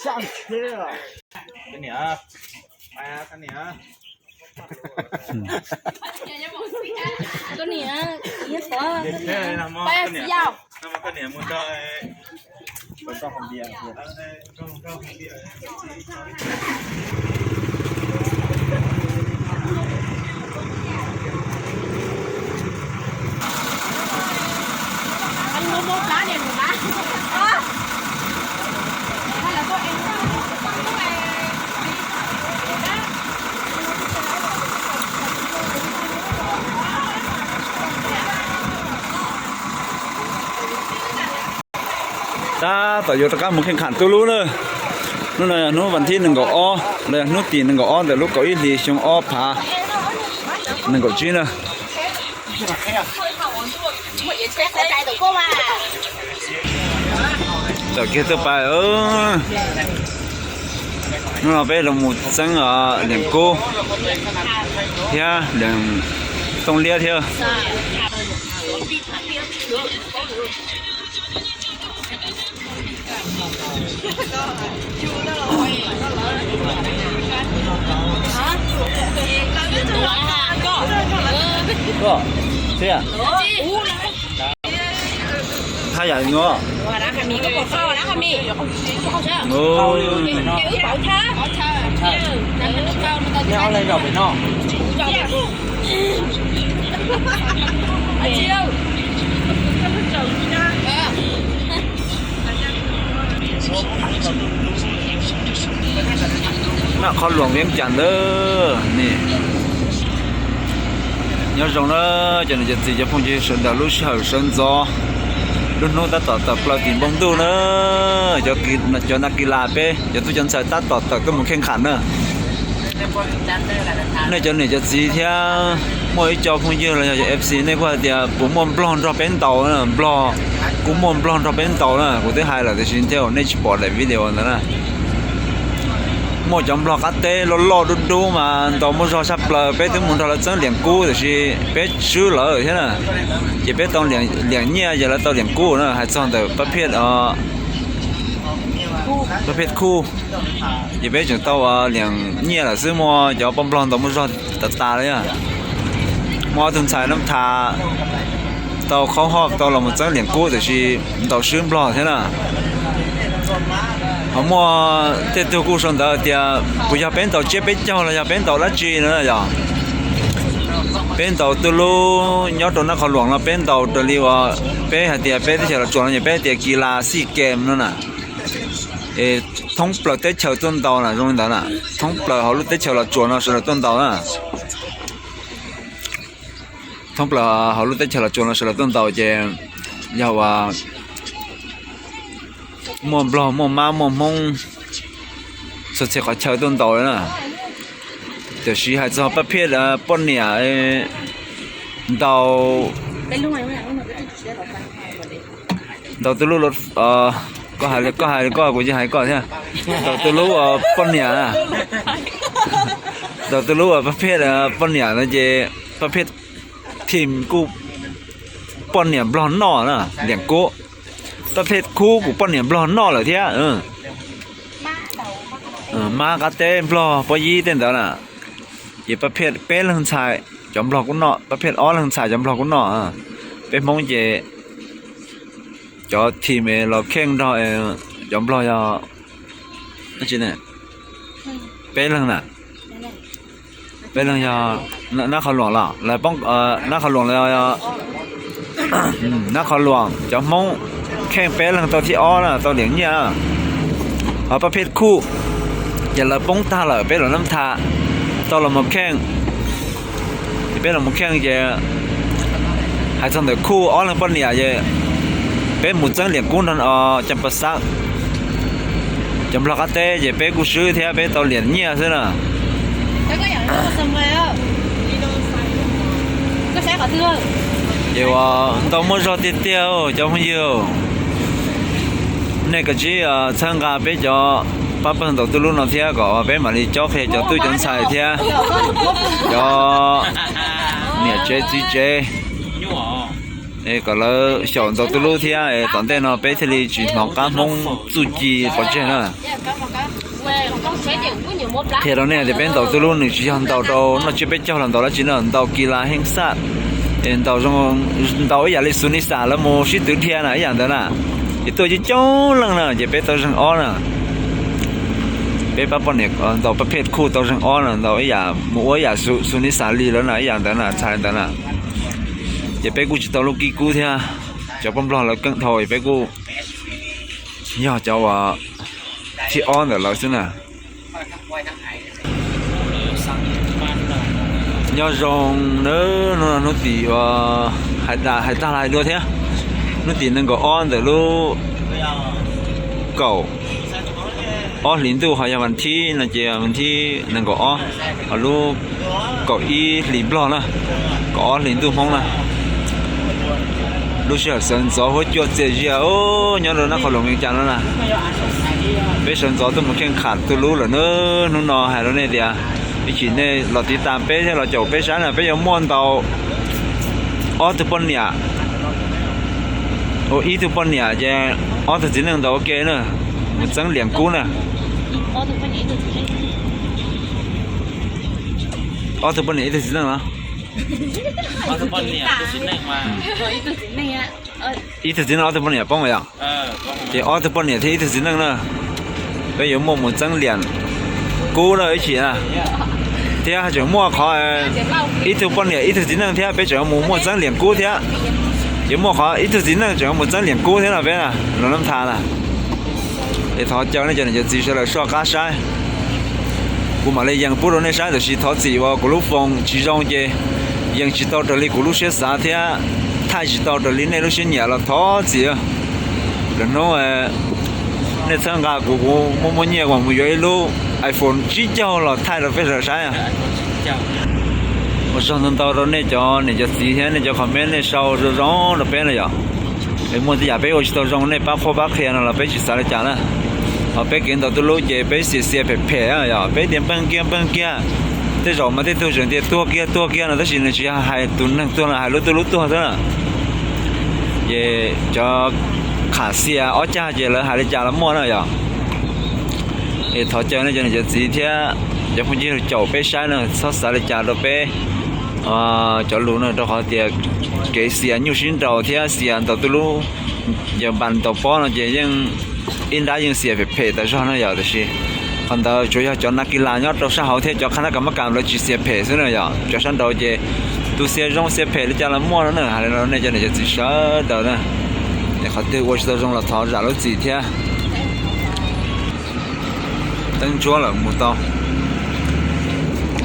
Koj niam, koj niam mus nrog Tab tom yuav rov qab mus kheej kham tu lub na. Hnub no yog hnub vas thib nees nkaum ob los yog hnub tim nees nkaum ob ntawm lub kaum ib hlis xyoo ob phav nees nkaum tsib na. Tawm kiag tuaj pais. Hnub no peb los mus txeeb liam kub thiab liam tooj liab thiab. Haj yam no. Naj Qhov Luam Viab Cas ntawd ne. Nyob zoo na cov niam cov txiv cov phooj ywg sawv daws, lub sij hawm sawv ntxov lub hnub tab tom tawm plaws tim npoo ntuj na. Cov nas kis las peb cov tub cov ntxhais tab tom tawm tuaj mus kheej kham na. Nej cov niam cov txiv thiab muaj ib co phooj ywg los yog cov F C nej kuj hais tias puas muaj nplog nrog peb ntaus, nplog, kuj muaj nplog nrog peb ntaus na. Kuv twb hais lawm tiam sis ntshe nej tsis pom daim video ntawd na. Muaj cov nplog qab teb loj loj dub dub mas ntaus muaj zog tshaj plaws, peb twb mus nrog lawv txeeb liam kub tiam sis peb swb lawm thiab na. Ces peb tau liam nyiaj ces lawv tau liam kub na. Hais txog ntawm pab phiaj, pab phiaj khuj, ces peb tseem tau liam nyiaj lawm xwb, muaj cov poj nplog ntaus muaj zog tas tas li. Muaj ob tug ntxhais nab thas tau qhov hoj tau los mus txeeb liam kub tiam sis ntaus swb nplog thiab na. Ho muaj tej tug kuj sau ntawv tias puas yog peb ntaus tsiab peb caug los yog peb ntaus dab tsi no yog. Peb ntaus tuj lub nyob rau Nab Qhov Luam no peb ntaus raws li uas peb hais tias peb teb chaws Los Tsuas no ces peb tias kis las xij kem no na. Thoob plaws teb chaws tuaj ntaus na, zoo li ntawd na. Thoob plaws hauv lub teb chaws Los Tsuas no sawv daws tuaj ntaus na. Thoob plaws hauv lub teb chaws Los Tsuas no sawv daws tuaj ntaus ces yog uas muaj nplog muaj mab muaj hmoob txhua txhia qhov chaw tuaj ntaus na. Tiam sis hais txog pab phiaj poj niam ntaus, ntaus tuj lub, koj hais li koj hais li koj, kuv yeej hais koj thiab. Ntaus tuj lub poj niam, ntaus tuj lub pab phiaj poj niam no ces pab phiaj thim kuj poj niam nplog noj na, liam kub. Pab phiaj khub kuj poj niam nplog noj lawm thiab. Mab qab teb nplog pob yib tej ntawd na. Ces pab phiaj peb leeg ntxhais cov nplog kuj noj, pab phiaj ob leeg ntxhais cov nplog kuj noj. Peb hmoob ces cov thim los kheej nrog cov nplog yog dab tsi ne? Peb leeg na. Peb leeg yog Nab Qhov Luam los lawv poob, Nab Qhov Luam los, Nab Qhov Luam cov hmoob kheej peb leeg tau thib ob na, tau liam nyiaj. Ho pab phiaj khuj ces lawv poob tag lawm, peb los nab thas tau los mus kheej. Ces peb los mus kheej ces hais txog ntawm khuj ob leeg poj niam ces peb mus txeeb liam kub nrog Cam Pas Xab, cov nplog qab teb ces peb kuj swb thiab peb tau liam nyiaj xwb na. Ces uas ntau muaj zog tiag tiag cov phooj ywg. Nej kav tsij txhawb nqa peb cov pab pawg ntaus tuj lub no thiab kom peb mam li cob qhia cov tub cov ntxhais thiab cov niam tsev txiv tsev. kom lawv xyaum ntaus tuj lub thiab, tom ntej no peb thiaj li tsis hnov qab Hmoob txuj ci pov tseg na. Qhia rau nej tias peb ntaus tuj lub nws tsis yog ntaus rau noj tsiab peb caug los ntaus dab tsi na, ntaus kis las heej xaj, ntaus ib yam li xus ni xas lawv mus sib twv dhia na ib yam ntawd na. Ces tuaj coob coob leej na ces peb tau zeeg ob na. Peb pab poj niam ntaus pab phej khuj tau zeeg ob na, ntaus ib yam mus ua ib yam xus ni xas li lawv na ib yam ntawd na, txhais li ntawd na. Ces peb kuj tsis tau lub kib kub thiab, cov poj nplog lawv keej dhau, peb kuj yog cov uas thib ob ntawm lawv xwb na. Nyob zoo nawb, hnub no hnub tim uas hais tag hais dua thiab, hnub tim nees nkaum ob ntawm lub kaum ob hlis ntuj, ho yog vas thib no ces vas thib nees nkaum ob, ho lub kaum ib hlis nplog na, kaum ob hlis ntuj Hmoob na. Lub sij hawm sawv ntxov huab cua txias zias nyob rau Nab Qhoos Loos Mees Cas no na. Peb sawv ntxov tuaj mus kheej kham tuj lub lawm na. Hnub no hais rau nej tias ib chim nej los tiv tas peb thiab los caum peb saib na, peb yuav muaj ntaus ob tug poj niam, ib tug poj niam ces ob tug txiv neej ntaus ua ke na, mus txeeb liam kub na. Ob tug poj niam ib tug txiv neej no. Ib tug txiv neej ob tug poj niam poob yom. Ces ob tug poj niam thiab ib tug txiv neej na, peb yuav muaj mus txeeb liam kub na ib chim na. Thiab tseem muaj qhov ib tug poj niam ib tug txiv neej thiab peb tseem mus muaj txeeb liam kub thiab. Ces muaj qhov ib tug txiv neej tseem mus txeeb liam kub thiab no peb na, los nab tha na. Es thov caw nej cov niam cov txiv sawv daws soj qab saib. Kuv mam li yees pub rau nej saib, tab sis thov txim uas kuv lub foos tsis zoo ces yees tsis tau raws li kuv lub siab xav thiab thaij tsis tau raws li nej lub siab nyiam los thov txim. Lwm hnub nej txhawb nqa kuv, kuv muaj muaj nyiaj kuv mam mus yuav ib lub iPhone tsib caug los thaij rau peb sawv daws saib. Ua tsaug ntau ntau rau nej cov niam cov txiv thiab nej cov comment nej sau zoo zoo rau peb na yom. Es muaj tej yam peb ua tsis tau zoo nej pab qhuab pab qhia no los peb tsis xav li cas na. Ho peb kev ntaus tuj lub ces peb xiam xiam phem phem yom, peb tias npeeg kiag npeeg kiag. Tej zaum mas tej tug tseem tias tuag kiag tuag kiag no tab sis nws tsis yog hais tus neeg tuag no, hais lub tuj lub tuag xwb na. Ces cov kham xiam ob cag ces lawv hais li cas los muaj na yom. Es thov caw nej cov niam cov txiv thiab cov phooj ywg caum peb saib na, txhob xav li cas rau peb cov lus na, rau qhov tias kev xiam nyuj sib nraus thiab xiam ntaus tuj lub, yog npas ntaus pob no ces yeej ib nrab yeej xiam phem phem tas zog na yom. Tab sis qhov ntawd tsuas yog cov nas kis las nyob rau sab hauv thiab cov qhab nab kas mab kas lawv tsis xiam phem xwb na yom. Cov sab nraud ces tus xiam zoo xiam phem li cas los muaj no na. Hais li no nej cov niam cov txiv sawv daws na, es qhov twg ua tsis tau zoo los thov zam lub txim thiab. Teeb ntsuab lawm mus tau.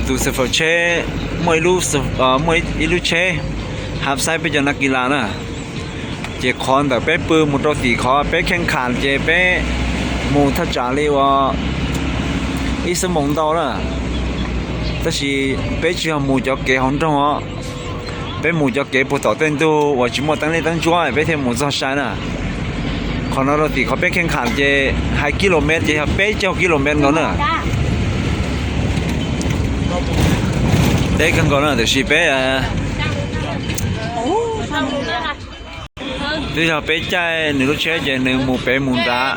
Tus xav faus tsheb muaj ib lub, muaj ib lub tsheb hab saib peb cov nas kis las na. Ces qhov ntawm peb pw mus rau tim qhov peb kheej kham ces peb mus thaj tsam li uas ib xuab moos ntau na. Tab sis peb tsis yog mus cov kev hauv nroog os, peb mus cov kev puag tom tej ntug uas tsis muaj teeb liab teeb ntsuab peb thiaj mus txog sai na. Qhov no rau tim qhov peb kheej kham ces hais kilomev ces yog peb caug kilomev nkaus na. Deb kawg nkaus na, tiam sis peb twb yog peb caij nws lub tsheb ces nws mus pem mus nrad,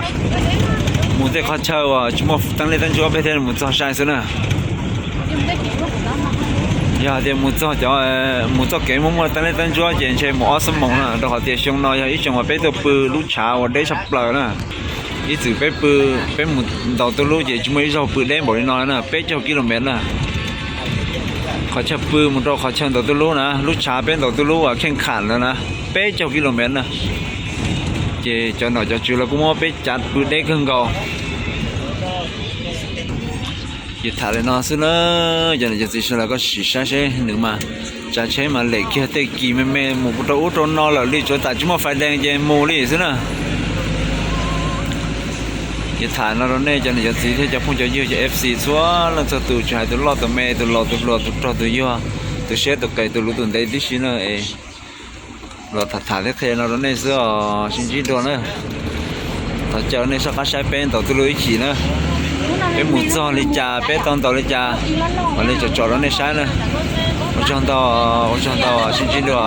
mus tej qhov chaw uas tsis muaj teeb liab teeb ntsuab peb thiaj mus txog sai xwb na. Yog hais tias mus txog cov, mus txoj kev muaj muaj teeb liab teeb ntsuab ces ntshe mus ob xuab moos na, rau qhov tias xyoo no yog ib xyoo uas peb tuaj pw lub tshav uas deb tshaj plaws na. Ib txwm peb pw, peb mus ntaus tuj lub ces tsis muaj ib zaug pw deb npaum li no na, peb caug kilomev na. Qhov chaw pw mus rau qhov chaw ntaus tuj lub na, lub tshav peb ntaus tuj lub uas kheej kham ntawd na, peb caug kilomev na. Ces cov nom cov tswv lawv kuj muab peb cav pw deb kawg nkaus. Ces tham li no xwb na, cov niam cov txiv sawv daws koj sim saib seb nws mas tsav tsheb mas lem kiag tej kis me me mus rau ub rau no lawm li, tsuav tas tsis muaj fais dees ces mus li xwb na. Ces tham no rau nej cov niam cov txiv thiab cov phooj cov ywg cov F C txhua leej txhua tus, tsis hais tus loj tus me tus laus tus hluas tus rog tus yuag, tus siab tus qes tus luv tus ntev tib si na. Los tham tham thiab qhia no rau nej xwb os, sib ntsib dua na. Thov caw nej soj qab saib peb ntaus tuj lub ib chim na, peb mus txog li cas peb tau ntaus li cas, mam li tsom tsom rau nej saib na. Ua tsaug ntau, ua tsaug ntau, sib ntsib dua.